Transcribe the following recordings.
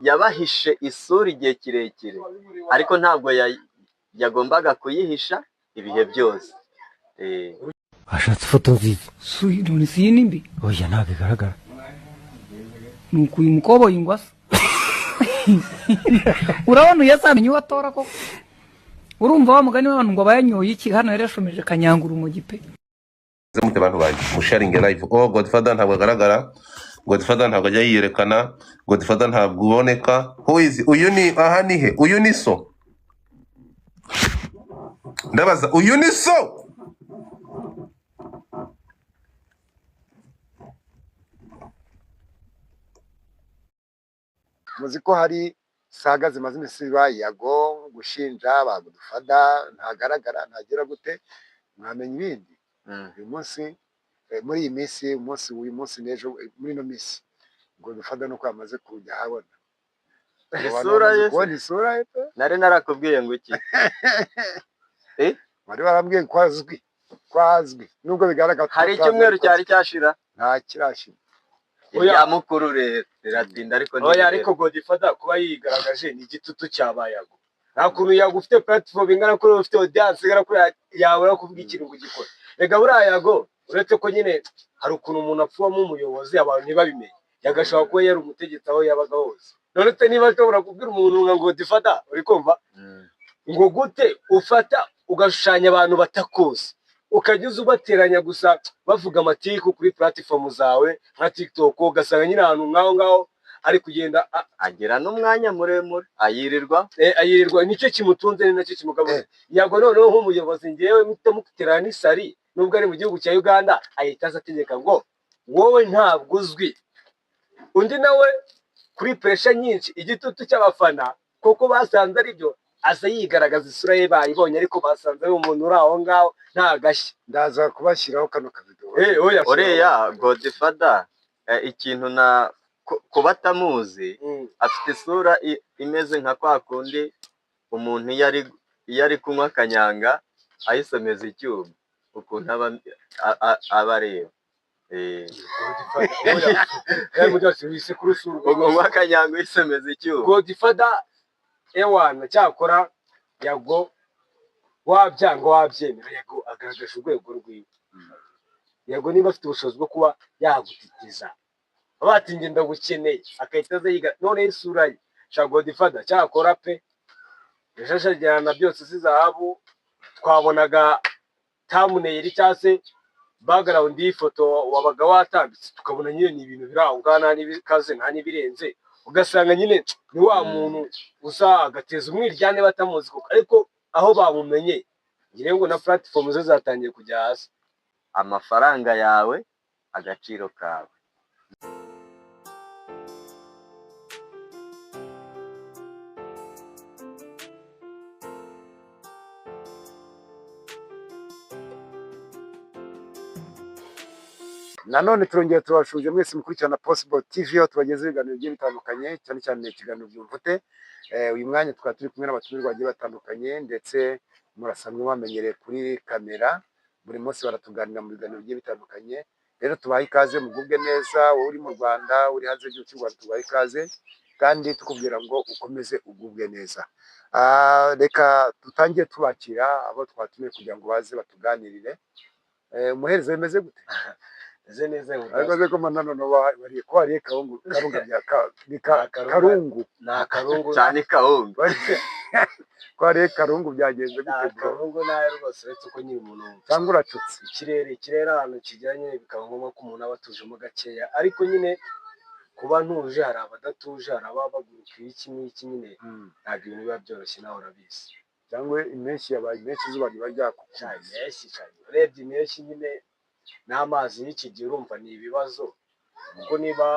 Yabahishe isura igihe kirekire, ariko ntabwo yagombaga kuyihisha ibihe byose. Washatse ifoto nziza. None si iyi ni mbi? Oya, ntabwo igaragara. Ni uku uyu mukoboyi ngo asa. Urabona uyu azamenya uwo atora koko? Urumva wa mugani w'abantu ngo abayanyoye iki? Hano yarashomeje kanyanga urumogi pe. Mute bantu banjye, musharinge live. Oh, Godfather ntabwo agaragara, Godfather ntabwo ajya yiyerekana, Godfather ntabwo uboneka. Who is uyu? Ni aha ni he? Uyu ni so, ndabaza, uyu ni so? Muzi ko hari saga zimaze iminsi ziba, Yago gushinja ba Godfather, ntagaragara, ntagira gute, mwamenya ibindi. Uyu munsi, muri iyi minsi, umunsi uyu munsi n'ejo, muri ino minsi Godfather nuko yamaze kujya ahabona. Abo bantu Isura bamaze ye se? kubona isura ye pe. Nari narakubwiye ngo iki? Bari barambwiye ko azwi, ko azwi, nubwo bigaragara ko Hari atazi, icyumweru ariko cyari azwi. cyashira. Nta kirashira. Oya. Ibya mukuru rero biratinda, ariko Oya. ntibihera. Ariko Godfather kuba yigaragaje ni igitutu cyabaye Yago. Nta kuntu Yago ufite platform ingana kuri, ufite audience ingana kuri, yabura kuvuga ikintu ngo ugikore. Rega buriya Yago, uretse ko nyine hari ukuntu umuntu apfuwamo umuyobozi abantu ntibabimenye, yagashobora kuba yari umutegetsi aho yabaga hose. None se niba ashobora kubwira umuntu nka Godfather, uri kumva, ngo gute ufata ugashushanya abantu batakuzi, ukajya uza ubateranya gusa bavuga amatiku kuri platform zawe nka TikTok, ugasanga nyine ahantu nk'aho ngaho ari kugenda Agira n'umwanya muremure ayirirwa. Ayirirwa, nicyo kimutunze, ni nacyo kimugaburira. Yago noneho nk'umuyobozi, ngewe mpita mutera n'isari, nubwo ari mu gihugu cya Uganda, ahita aza ategeka ngo wowe ntabwo uzwi. Undi nawe kuri pressure nyinshi, igitutu cy'abafana, kuko basanze aribyo, aza yigaragaza, isura ye bayibonye, ariko basanze ari umuntu uri aho ngaho nta gashya. Ndaza kubashyiraho kano kavido. Oya. Uriya Godfather, ikintu na kuba atamuzi, afite isura imeze nka kwa kundi umuntu iyo ari kunywa kanyanga ayisomeza icyuma, ukuntu aba areba. Godfather, oya. Mujyi wise kurusura. Unywa kanyanga uyisomeza icyuma. Godfather, ewana, cyakora Yago wabyanga wabyemera, Yago agaragaje urwego rwiwe. Yago niba afite ubushobozi bwo kuba yagutitiza bati njye ndagukeneye, agahita aza yiga noneho isura ye sha. Godfather cyakora pe, yashashagirana byose si zahabu. Twabonaga thumbnail cyangwa se background y'ifoto wabaga watambitse, tukabona nyine ni ibintu biri aho ngaho, nta n'ibikaze nta n'ibirenze, ugasanga nyine ni wa muntu uza agateza umwiryane batamuzi koko. Ariko aho bamumenye, ngira ngo na platform ze zatangiye kujya hasi. Amafaranga yawe, agaciro kawe. Nanone turongera turabashuje mwese mukurikirana Possible TV, aho tubagezaho ibiganiro bigiye bitandukanye, cyane cyane ikiganiro Byumvute. Uyu mwanya tukaba turi kumwe n'abatumirwa bagiye batandukanye, ndetse murasanzwe bamenyereye kuri kamera, buri munsi baratuganira mu biganiro bigiye bitandukanye. Rero tubaha ikaze, mugubwe neza, wowe uri mu Rwanda, uri hanze y'igihugu cy'u Rwanda, tubaha ikaze kandi tukubwira ngo ukomeze ugubwe neza. Reka dutangire tubakira abo twatumiye kugira ngo baze batuganirire. Umuherezo bimeze gute? Meze neza. Ariko se ko nanone bariye ko wariye karungu, karunga bya ni Karungu. Karungu. Ni akarungu. Cyane kawunga. Ko wariye karungu byagenze Ni gute, bro? akarungu nayo rwose, uretse ko nyine umuntu Cyangwa uracutse? Ikirere ahantu kigera nyine bikaba ngombwa ko umuntu aba atujemo gakeya, ariko nyine kuba ntuje, hari abadatuje, hari ababa baguruka iki n'iki nyine. Ntabwo ibintu biba byoroshye, nawe urabizi. Cyangwa impeshyi yabaye impeshyi, izuba riba Sha, ryakukubise. Impeshyi sha, urebye impeshyi nyine n'amazi y'iki gihe, urumva ni ibibazo, kuko niba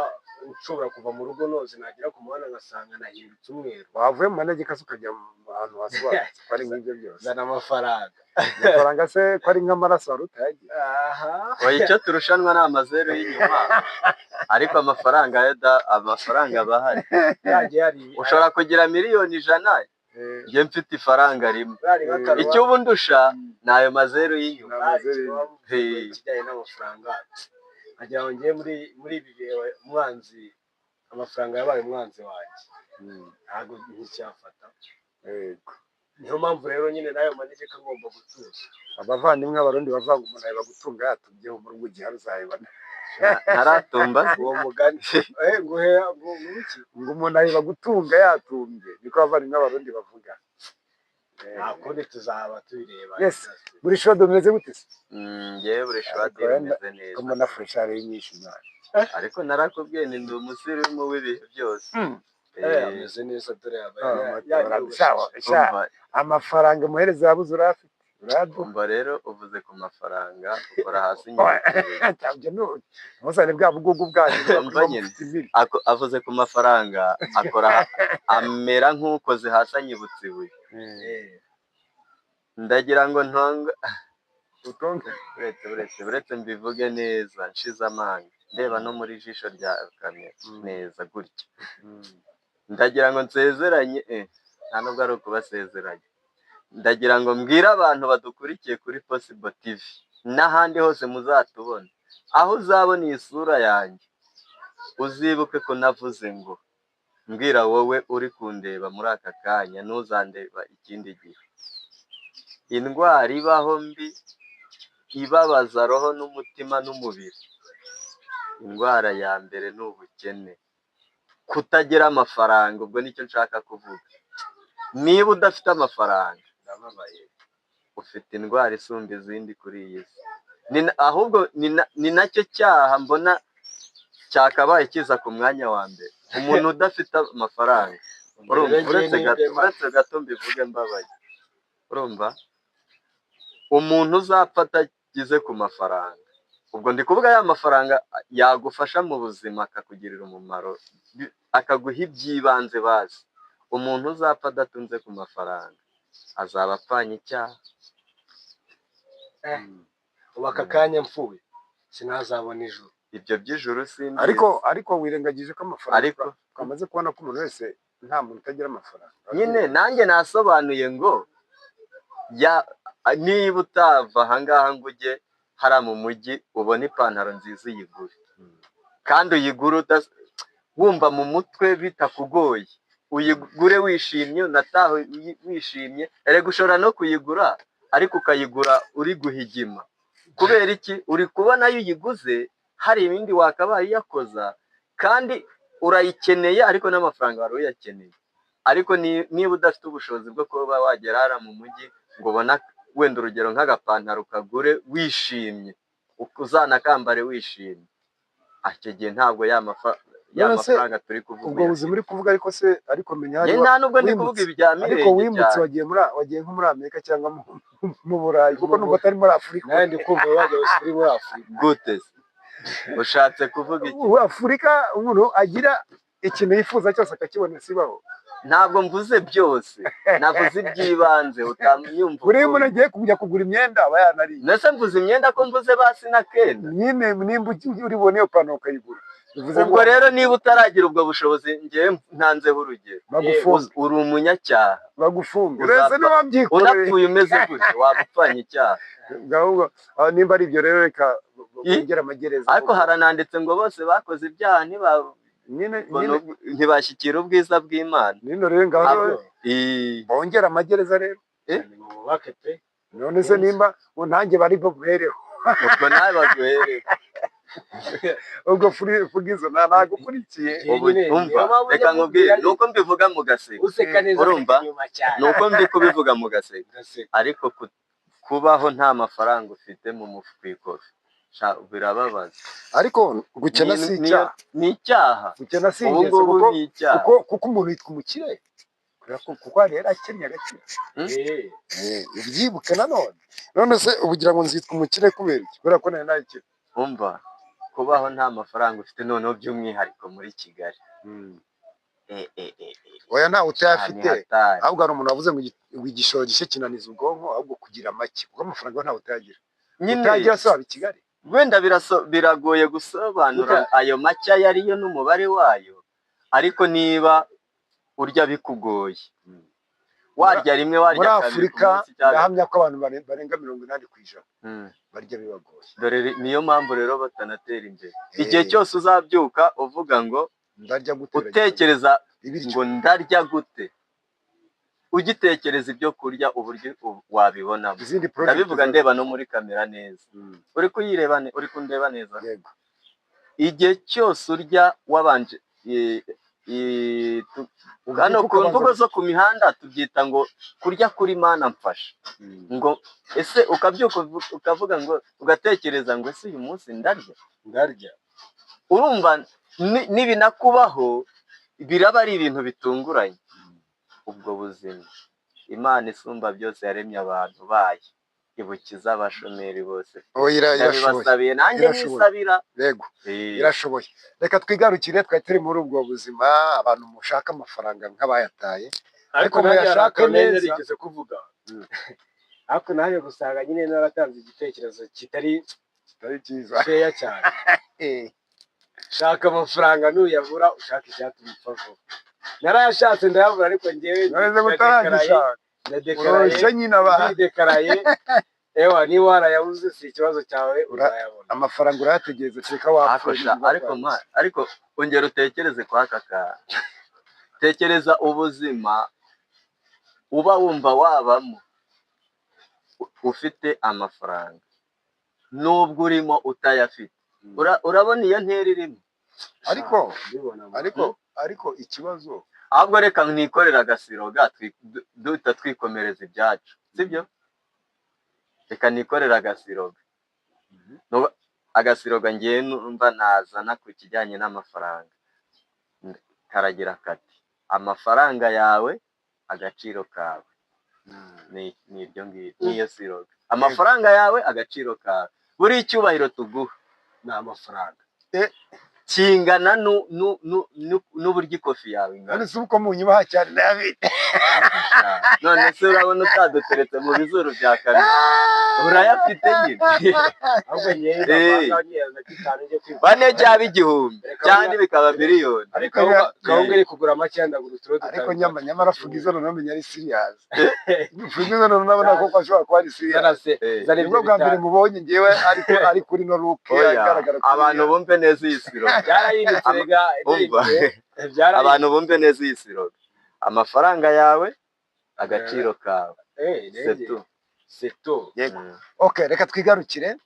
nshobora kuva mu rugo noze, nagera ku muhanda ngasanga nahindutse umweru. Wavuye mu manegeka se ukajya mu hantu hasobanutse, ko ari nk'ibyo byose? Zana amafaranga. Amafaranga se ko ari nk'amaraso wari utayagira? Aha. Oya, icyo turushanwa ni amazeru y'inyuma, ariko amafaranga yo da, amafaranga aba ahari. Yagiye hari. Ushobora kugira miliyoni 100, njye mfite ifaranga rimwe. Hari nk'akaruwa. Icyo ubu ndusha ni ayo mazeru y'inyuma. Ni amazeru y'inyuma. Hey. Ikijyanye n'amafaranga, nkagira ngo ngiye muri ibi bihe, umwanzi amafaranga yabaye umwanzi wanjye. Ntabwo nticyafata. Yego. Niyo mpamvu rero nyine nayo manegeka ngomba gutuza. Abavandimwe abarundi bavuga ngo umuntu areba gutunga yatubyeho mu rugo igihe uzayibona. Ntaratumba. Uwo mugani nguhe ngo iki? Ngo umuntu areba gutunga yatumbye, niko abavandimwe abarundi bavuga. Nta kundi, tuzaba tubireba. Yes. Buri shodo bimeze gute se? Ngewe buri shwadi bimeze neza. Ko mbona freshari nyinshi mwana. Ariko narakubwiye ni ndi umusirimu w'ibihe byose. Ameze neza dore amafaranga muhereza yabuze urafite. Umva rero uvuze ku mafaranga ukora hasi. Nyine bwa bugugu bwanyu. Avuze ku mafaranga akora amera nk'ukoze hasi anyibutse ibuye. Ndagira ngo ntonga uretse mbivuge neza nshize amanga ndeba no muri jisho rya kamera neza gutya. Ndagira ngo nsezeranye, nta nubwo ari ukubasezeranya. Ndagira ngo mbwire abantu badukurikiye kuri Possible TV n'ahandi hose muzatubona, aho uzabona iyi sura yanjye uzibuke ko navuze ngo mbwira wowe uri kundeba muri aka kanya ntuzandeba ikindi gihe. Indwara ibaho mbi ibabaza roho n'umutima n'umubiri, indwara ya mbere ni ubukene, kutagira amafaranga. Ubwo nicyo nshaka kuvuga. Niba udafite amafaranga ufite indwara isumba izindi kuri iyi si. Ahubwo ni nacyo cyaha mbona cyakabaye kiza ku mwanya wa mbere, umuntu udafite amafaranga. Uretse gato mbivuge mbabaye, urumva umuntu uzapfa atagize ku mafaranga, ubwo ndi kuvuga ya mafaranga yagufasha mu buzima akakugirira umumaro, akaguha iby'ibanze bazi. Umuntu uzapfa adatunze ku mafaranga azaba apfanye icyaha. Ubu aka kanya mfuye sinazabona ijuru. Ibyo by'ijuru simbizi. Ariko wirengagije ko amafaranga twamaze kubona ko umuntu wese nta muntu utagira amafaranga. Nyine nanjye nasobanuye ngo niba utava ahangaha ngo ujye hariya mu mujyi ubone ipantaro nziza uyigure, kandi uyigure wumva mu mutwe bitakugoye, uyigure wishimye unataha wishimye. Erega ushobora no kuyigura ariko ukayigura uri guhigima. Kubera iki? Uri kubona iyo uyiguze hari ibindi wakabaye uyakoza, kandi urayikeneye ariko n'amafaranga wari uyakeneye. Ariko niba udafite ubushobozi bwo kuba wagera hariya mu mujyi ngo ubone wenda urugero nk'agapantaro ukagure wishimye, uzanakambare wishimye, icyo gihe ntabwo ya mafaranga turi kuvuga. Ubwo buzima uri kuvuga ariko se ariko menya nta nubwo ndi kuvuga ibya mirenge. Ariko wimutse wagiye nko muri Amerika cyangwa mu Burayi, kuko nubwo atari muri Afurika. Nawe ndi kumva wajya muri Afurika. Gute se? Ushatse kuvuga iki? Afurika umuntu agira ikintu yifuza cyose akakibona sibaho. Ntabwo mvuze byose, navuze iby'ibanze utamyumva. Buriya umuntu agiye kujya kugura imyenda aba yanariye. Nese mvuze imyenda ko mvuze basi na kenda. Nyine nimba uri bubone iyo pantaro ukayigura. Ubwo rero niba utaragira ubwo bushobozi, ngewe ntanzeho urugero, uri umunyacyaha, bagufunga. Unapfuye umeze gutya waba upfanye icyaha. Nimba ari ibyo rero reka bongere amagereza. Ariko harananditse ngo bose bakoze ibyaha ntibashyikira ubwiza bw'Imana. Nino rero ngaho bongera amagereza rero. None se nimba nanjye bari buhereho. Ubwo nawe baguhereho. Ubwo fugizo nagukurikiye. Reka nkubwire nuko mbivuga mu gaseka, urumva nuko ndi kubivuga mu gaseka, ariko kubaho nta mafaranga ufite mu mufuka birababaza. Ariko gukena si icyaha. Ni icyaha. Gukena si ingeso, kuko umuntu yitwa umukire kuko hari yari akennye agakira. Ubyibuke nanone. None se ubugira ngo nzitwa umukire kubera iki? Kubera ko nari nayikira. Umva, kubaho nta mafaranga ufite noneho by'umwihariko muri Kigali. Oya ntawe utayafite, ahubwo hari umuntu wavuze ngo igishoro gishya kinaniza ubwonko, ahubwo kugira make, kuko amafaranga ntawe utayagira. Utayagira se waba i Kigali? Wenda biragoye gusobanura ayo make ayo ariyo n'umubare wayo, ariko niba urya bikugoye warya rimwe warya muri Afurika, ndahamya ko abantu barenga 80% barya bibagoye. Dore niyo mpamvu rero batanatera imbere. Igihe cyose uzabyuka uvuga ngo Ndarya gute? Utekereza ibiryo ngo ndarya gute, ugitekereza ibyo kurya uburyo wabibonamo. Izindi project Ndabivuga ndeba no muri kamera neza. Uri kuyireba uri kundeba neza? Yego. Igihe cyose urya wabanje hano ku ukabanza mvugo zo ku mihanda tubyita ngo kurya kuri Mana mfasha. Ngo ese ukabyuka ukavuga ngo, ugatekereza ngo ese uyu munsi ndarya? Ndarya. Urumva nibinakubaho biraba ari ibintu bitunguranye. Ubwo buzima, Imana isumba byose yaremye abantu bayo ibukiza abashomeri bose. Oh, irashoboye. Ndabibasabiye nanjye. Irashoboye. Nisabira. Yego, irashoboye. Reka twigarukire, twari turi muri ubwo buzima, abantu mushaka amafaranga nk'abayataye. Ariko Ariko nanjye hari muyashake akantu nari neza. narigeze kuvuga, ariko nanjye gusanga nyine naratanze igitekerezo kitari kitari cyiza. Fair cyane. Shaka amafaranga, nuyabura ushaka icyatuma upfa vuba. Narayashatse ndayabura, ariko njyewe None ndadekaraye. mutaragishaka Ndadekaraye. Uroshye nyine abantu. Ndidekaraye. Ewa, niba warayabuze si ikibazo cyawe, uzayabona. Amafaranga urayategereza kereka Ariko wapfuye. sha, ariko ma, ariko ongera utekereze kwa aka kantu. Tekereza ubuzima uba wumva wabamo ufite amafaranga nubwo urimo utayafite. Urabona iyo ntera irimo? Ariko Ndibona ariko ikibazo Ahubwo reka nikorere agasiroga, duhita twikomereza ibyacu, sibyo? Reka nikorere agasiroga. Agasiroga ngewe numva nazana ku kijyanye n'amafaranga karagira kati: amafaranga yawe, agaciro kawe. Ni iryo ngiryo, niyo siroga: amafaranga yawe, agaciro kawe. Buriya icyubahiro tuguha ni amafaranga. Kingana n'uburyo ikofi yawe ingana. None se uko munyubaha cyane David? None se urabona utaduteretse mu bizuru bya kamera? Urayafite nyine. Ahubwo ngewe ndavanga bitanu njye kwivuza. 4 cyaba 1000 cyangwa bikaba miliyoni. Ariko kawunga iri kugura make, ndagura uturo dutanu. Ariko nyamara Fugizo noneho menya ari serious. Fugizo noneho nabona ko ashobora kuba ari serious. Zana se, zana Nibwo ibyo bwa mbere bitanu. mubonye ngewe, ariko ari kuri no look Oya, agaragara kuri abantu bumve neza iyi siroga. Byarahindutse rega. Umva. Byarahindutse. Abantu bumve neza iyi siroga: amafaranga yawe, agaciro kawe. Setu. Seto. Yego. Okay, reka twigarukire.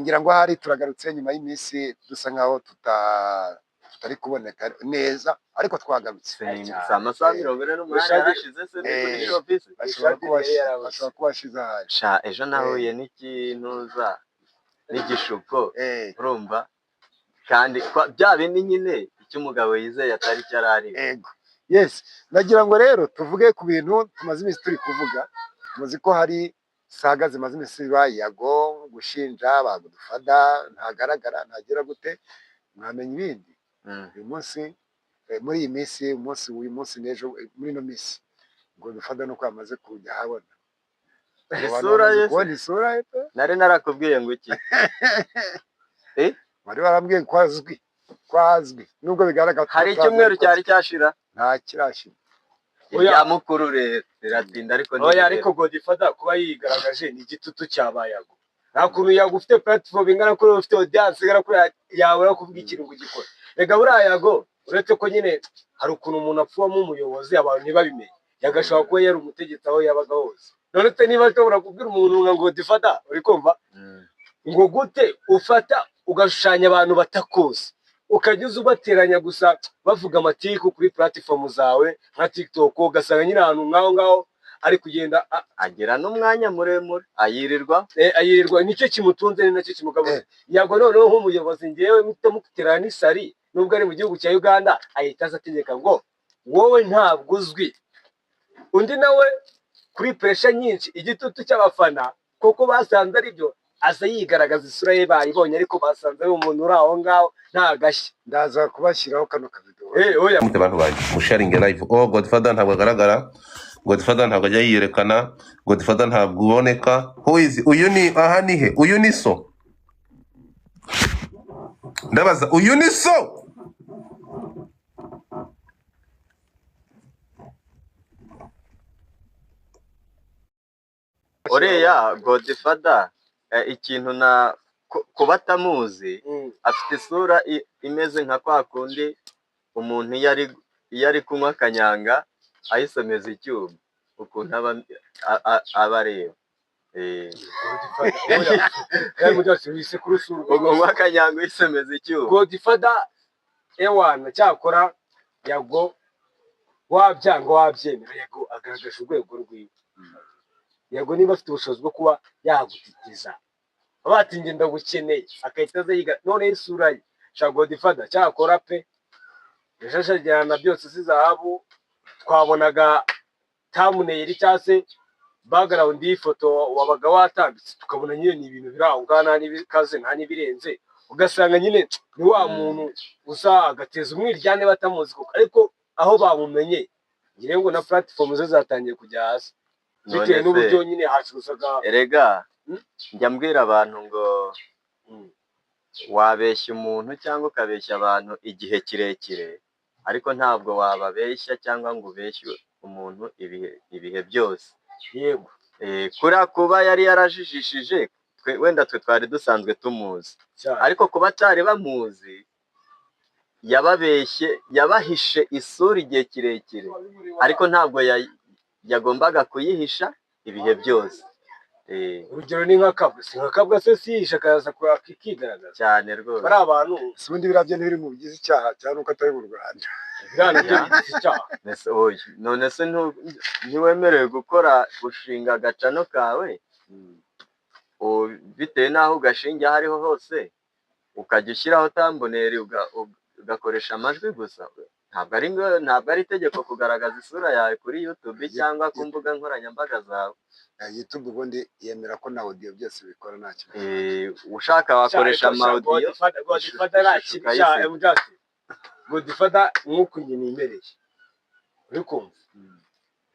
Ngira ngo ahari turagarutse nyuma y'iminsi dusa nkaho tutari kuboneka neza, ariko twagarutse. Si amasaha 48 yarashize se ni kuri showbiz? Ashobora kuba Ishati yari yarabuze. Ashobora kuba ashize ahari. Sha, ejo nahuye n'ikintuza n'igishuko. Urumva kandi bya bindi nyine, icyo umugabo yizeye atari cyo arari. Ego, yes. Nagira ngo rero tuvuge ku bintu tumaze iminsi turi kuvuga. Muzi ko hari saga zimaze iminsi ziba, Yago gushinja ba Godfather, ntagaragara, ntagira gute, mwamenya ibindi. Uyu munsi, muri iyi minsi, umunsi uyu munsi n'ejo, muri ino minsi Godfather nuko yamaze kujya ahabona. Abantu Isura bamaze ye se? kubona isura ye pe. Nari narakubwiye ngo iki? Bari barambwiye ko azwi nubwo bigaragara ko Hari atazwi, icyumweru ariko cyari cyashira. Nta kirashira. Oya. Irya mukuru rero riratinda, ariko Oya, ntirihera. ariko Godfather kuba yigaragaje ni igitutu cyabaye Yago. Nta kuntu Yago ufite platform ingana kuri, ufite audience ingana kuri, yabura kuvuga ikintu ngo ugikore. Rega buriya Yago, uretse ko nyine hari ukuntu umuntu apfubamo umuyobozi abantu ntibabimenye, yagashobora kuba yari umutegetsi aho yabaga hose. None se niba ashobora kubwira umuntu nka Godfather, uri kumva, ngo gute ufata ugashushanya abantu batakuzi, ukajya uza ubateranya gusa bavuga amatiku kuri platform zawe nka TikTok, ugasanga nyine ahantu nk'aho ngaho ari kugenda Agira n'umwanya muremure ayirirwa. Ayirirwa, nicyo kimutunze, ni nacyo kimugaburira. Yago noneho nk'umuyobozi, ngewe mpita mutera n'isari, nubwo ari mu gihugu cya Uganda, ahita aza ategeka ngo wowe ntabwo uzwi. Undi nawe kuri pressure nyinshi, igitutu cy'abafana, kuko basanze ari byo, aza yigaragaza, isura ye bayibonye, ariko basanze ari umuntu uri aho ngaho nta gashya. Ndaza kubashyiraho kano kavidewo. Oya. Mute bantu banjye, musharinge live. Oh, Godfather ntabwo agaragara. Godfather ntabwo ajya yiyerekana. Godfather ntabwo uboneka. Who is uyu? Ni aha ni he? Uyu ni so, ndabaza, uyu ni so? Uriya Godfather, ikintu na kuba atamuzi, afite isura imeze nka kwa kundi. Umuntu iyo ari kunywa kanyanga ayisomeza icyuma, ukuntu aba areba. Unywa kanyanga uyisomeza icyuma. Godfather, ewana, cyakora Yago, wabyanga wabyemera, Yago agaragaje urwego rwiwe. Yago niba afite ubushobozi bwo kuba yagutitiza, bati njye ndagukeneye, agahita aza yiga noneho isura ye. Sha Godfather, cyakora pe, yashashagirana byose si zahabu. Twabonaga thumbnail cyangwa se background y'ifoto wabaga watambitse, tukabona nyine ni ibintu biri aho ngaho, nta n'ibikaze nta n'ibirenze, ugasanga nyine ni wa muntu uza agateza umwiryane batamuzi koko. Ariko aho bamumenye, ngira ngo na platform ze zatangiye kujya hasi None bitewe se, n'uburyo nyine hacuruzaga. Erega njya mbwira abantu ngo wabeshya umuntu cyangwa ukabeshya abantu igihe kirekire, ariko ntabwo wababeshya cyangwa ngo ubeshye umuntu ibihe byose. Kuriya kuba yari yarajijishije, twe wenda twe twari dusanzwe tumuzi, ariko kuba atari bamuzi, yababeshye, yabahishe isura igihe kirekire, ariko ntabwo yagombaga kuyihisha ibihe byose. Urugero ni nka Kabwa, si nka Kabwa se, si yihishe akaza akigaragaza? Cyane rwose. Bari abantu. Si ubundi biriya byo ntibiri mu bigize icyaha, cyangwa nuko atari mu Rwanda? Biriya nabyo bigize icyaha. Ese oya, none se ntiwemerewe gukora, gushinga agacano kawe, bitewe n'aho ugashinga aho ariho hose, ukajya ushyiraho thumbnail, ugakoresha amajwi gusa? Ntabwo ari itegeko kugaragaza isura yawe kuri YouTube cyangwa ku mbuga nkoranyambaga zawe. YouTube ubundi yemera ko na audio byose bikora, nta kibazo. Ushaka wakoresha ama audio. Godfather nta ishusho kintu cya ukayisiga. Mujasi Godfather, nk'uku njye nimereye, uri kumva,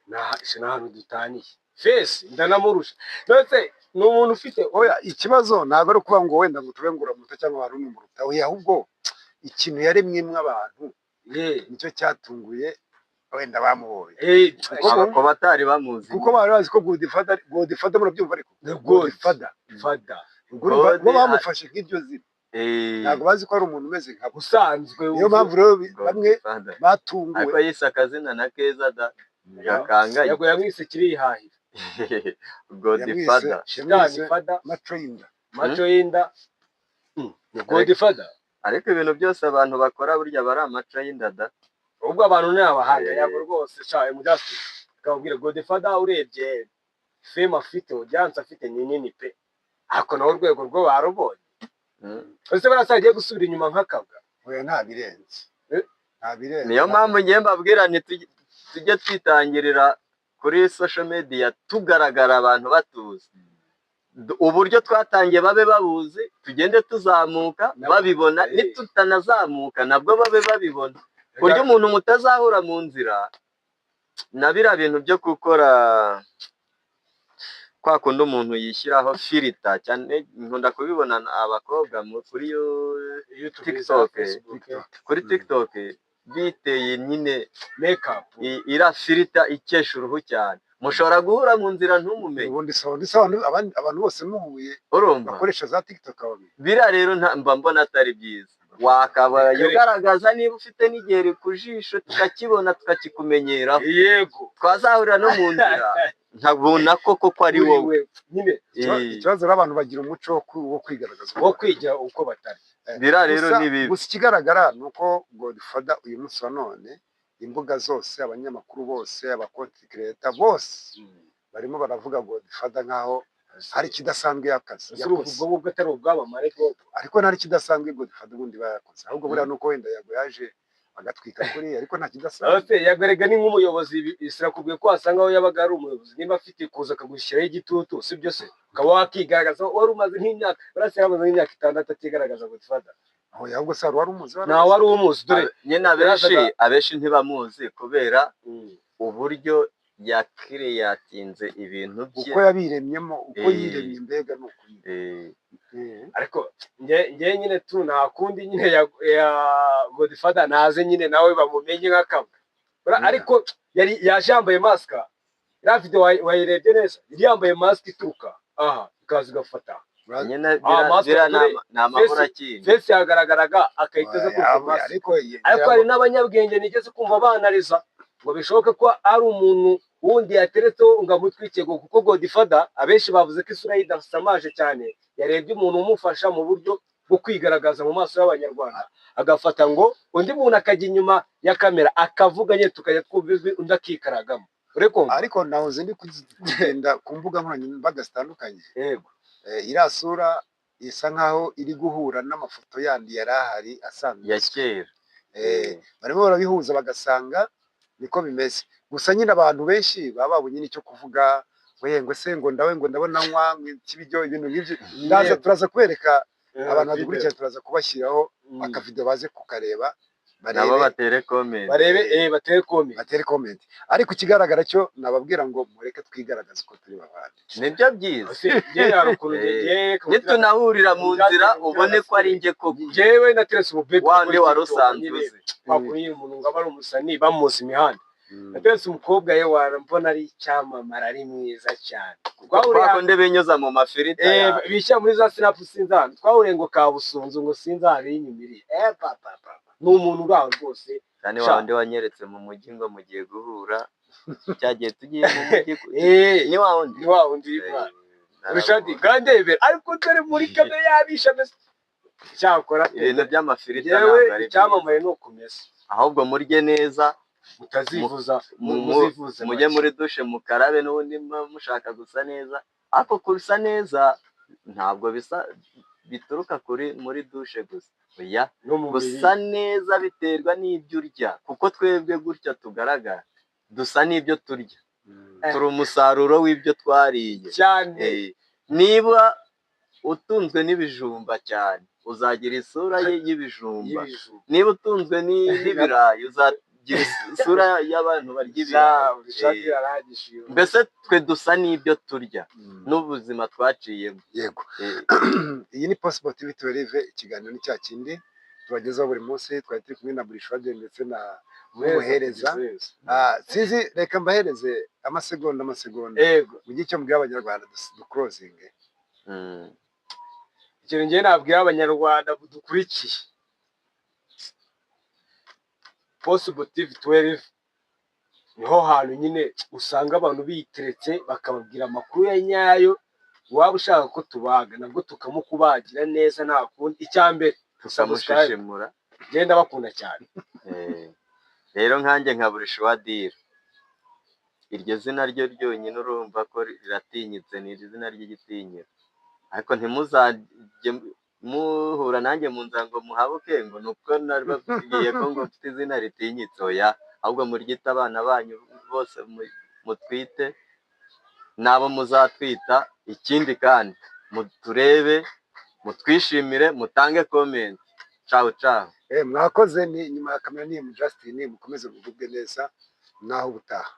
nta hantu dutaniye, face ndanamurusha ndetse ni umuntu ufite. Oya, ikibazo ntabwo ari ukuvuga ngo wenda ngo tube ngo uramuruta cyangwa hari umuruta. Oya, ahubwo ikintu yaremwemo abantu nicyo cyatunguye wenda bamubonye. Ku batari bamuzi. Kuko bari bazi ko Godfather, Godfather, murabyumva ariko, Godfather, Father. Ubwo urumva God bo bamufashe nk'iryo zina, ntabwo bazi ko ari umuntu umeze nkabo. Usanzwe. Niyo mpamvu rero bamwe Godfather. batunguwe. Ariko yise akazina na keza da, gakanganye. Yago yamwise kirihahira. Godfather. Shitani. Yamwise Father. Maco y'inda. Maco y'inda. Ni Godfather. Ariko ibintu byose abantu bakora burya bari amaco y'inda da. Ubwo abantu ni abahanga. Yago rwose, sha Mujasi, akababwira Godfather, urebye fame afite, audience afite ni nini pe, ariko nawe urwego rwo barubonye. Ese barasa agiye gusubira inyuma nk'akabwa? Oya, nta birenze. Nta birenze. Niyo mpamvu ngiye mbabwira nti tujye twitangirira kuri social media tugaragara, abantu batuzi. Uburyo twatangiye babe babuzi, tugende tuzamuka babibona, nitutanazamuka nabwo babe babibona, ku buryo umuntu mutazahura mu nzira na biriya bintu byo gukora kwa kundi umuntu yishyiraho filter. Cyane nkunda kubibona abakobwa kuri YouTube, TikTok. Facebook. Kuri TikTok biteye nyine makeup. Iriya filter ikesha uruhu cyane, mushobora guhura mu nzira ntumumenye. Ubundi sawa, ndetse abantu bose muhuye Urumva? bakoresha za TikTok babiri. Biriya rero mba mbona atari byiza. Wakabaye ugaragaza niba ufite n'igiheri ku jisho, tukakibona, tukakikumenyeraho, twazahurira no mu nzira nkabona ko koko ari wowe. Nyine. Ikibazo rero, abantu bagira umuco wo kwigaragaza. Wo kwigira uko batari. Biriya rero ni bibi. Gusa ikigaragara ni uko Godfather uyu munsi wa none, imbuga zose, abanyamakuru bose, aba content creator bose barimo baravuga Godfather nkaho hari ikidasanzwe yakaze Ese urumva yakoze. Ubwo ngubwo atari ubwamamare bwo Ariko ntari ikidasanzwe Godfather ubundi bayakoze, ahubwo buriya nuko wenda Yago yaje agatwika kuri, ariko nta kidasanzwe. Ese yagarega ni nk'umuyobozi, sirakubwiye ko wasanga aho yabaga ari umuyobozi, niba afite kuza akagushyiraho igitutu, si byo se, ukaba wakigaragaza? Wari umaze nk'imyaka, barasi yamaze nk'imyaka 6 atigaragaza Godfather. Aho ahubwo se wari umuzi? Wari Ntawe wari umuzi, dore Nyine abenshi yarazaga- abenshi ntibamuzi kubera uburyo yakiriyatinze ibintu bye. Uko yabiremyemo, uko yiremye, mbega ni ukuri. Ariko nge nyine tu nta kundi nyine ya Godfather naze nyine nawe bamumenye nk'akabwa. Ariko yari yaje yambaye mask, iriya video wayirebye neza, yari yambaye mask ituruka aha ikaza igafata. Nyine Ah, mask biriya ni dore ni amaburakindi. Face yagaragaraga akahita aza kuri Oya, mask. Ariko Ariko hari n'abanyabwenge nigeze kumva banariza ngo bishoboke ko ari umuntu wundi yateretseho ngo amutwike, ngo kuko Godfather abenshi bavuze ko isura ye idasamaje cyane, yarebye umuntu umufasha mu buryo bwo kwigaragaza mu maso y'Abanyarwanda, agafata ngo undi muntu akajya inyuma ya kamera akavuga nyine tukajya twumva ijwi, undi akikaragamo, uri kumva? Ariko nahoze ndi kugenda ku mbuga nkoranyambaga zitandukanye. Iriya sura isa nkaho iri guhura n'amafoto yandi yari ahari asanzwe Ya kera. Barimo barabihuza bagasanga niko bimeze. Gusa nyine abantu benshi baba babonye n'icyo kuvuga ngo ye, ngo se ngo ndawe, ngo ndabona nywa ngo ikibiryo, ibintu nk'ibyo. Ndaza, turaza kubereka abantu badukurikira, turaza kubashyiraho akavido baze kukareba, Nabo barebe. Batere comment. Barebe, batere comment. Batere comment. Ariko ikigaragara cyo nababwira ngo mureke twigaragaze uko turi babandi. Nibyo byiza. Njyewe hari ukuntu ngiye Nitunahurira mu nzira ubone ko ari njye koko. Njyewe nateretse ububebe. Wa wundi wari usanzwe uzi. Wakuriye umuntu ngo aba ari umusani bamuzi imihanda. Nateretse umukobwa ye mbona ari icyamamare, ari mwiza cyane. Twahuriye Kwa kundi binyuza mu mafilita yawe. Bishyira muri za Snap, sinzana twahuriye ngo Kabusunzu, ngo sinzana yinyumiriye, papa papa, ni umuntu uri aho rwose. Kandi Sha. wa wundi wanyeretse mu mujyi ngo mugiye guhura cyagiye tugiye mu mujyi ni wa wundi. Ni wa wundi. Richard gandebera, ariko dore muri kamere yabisha ameze cyakora. Ibintu by'amafilita yewe ntabwo ari byiza. Icyamamare ni ukumesa. Ahubwo murye neza. Mutazivuza, muzivuze mujye make. Muri dushe mukarabe, n'ubundi muba mushaka gusa neza, ariko gusa neza ntabwo bisa bituruka kuri muri dushe gusa, oya. No mu Gusa neza biterwa n'ibyo urya, kuko twebwe gutya tugaragara dusa n'ibyo turya, turi umusaruro w'ibyo twariye. Cyane. Niba utunzwe n'ibijumba cyane uzagira isura ye y'ibijumba. Y'ibijumba. Niba utunzwe n'ibirayi uzagira isura y'abantu barya ibirayi. Richard yarahagije. Mbese twe dusa n'ibyo turya n'ubuzima twaciyemo. Yego. Iyi ni Possible TV 12, ikiganiro ni cya kindi tubagezaho buri munsi. Twari turi kumwe na Burishwade ndetse na Muhereza. Sinzi, reka mbahereze amasegonda amasegonda mugire icyo mubwira Abanyarwanda duclosinge. Ikintu njyewe nabwira Abanyarwanda dukurikiye Possible TV 12, niho hantu nyine usanga abantu biteretse bakababwira amakuru ya nyayo. Waba ushaka ko tubaga nabwo tukamukubagira neza, nta kundi. Icya mbere, subscribe. Tukamushishimura. Genda bakunda cyane. Rero nkanjye nka Burishuwadira, iryo zina ryo ryonyine urumva ko riratinyitse, ni izina ry'igitinyiro, ariko ntimuzajye muhura nanjye mu nzira ngo muhabuke ngo ni uko nababwiye ko ngo mfite izina ritinyitse. Oya, ahubwo muryite abana banyu bose mutwite n'abo muzatwita. Ikindi kandi muturebe, mutwishimire, mutange comment. Cawu cawu. Mwakoze. Ni nyuma ya kamera ni mu Justin. Mukomeze mugubwe neza naho ubutaha.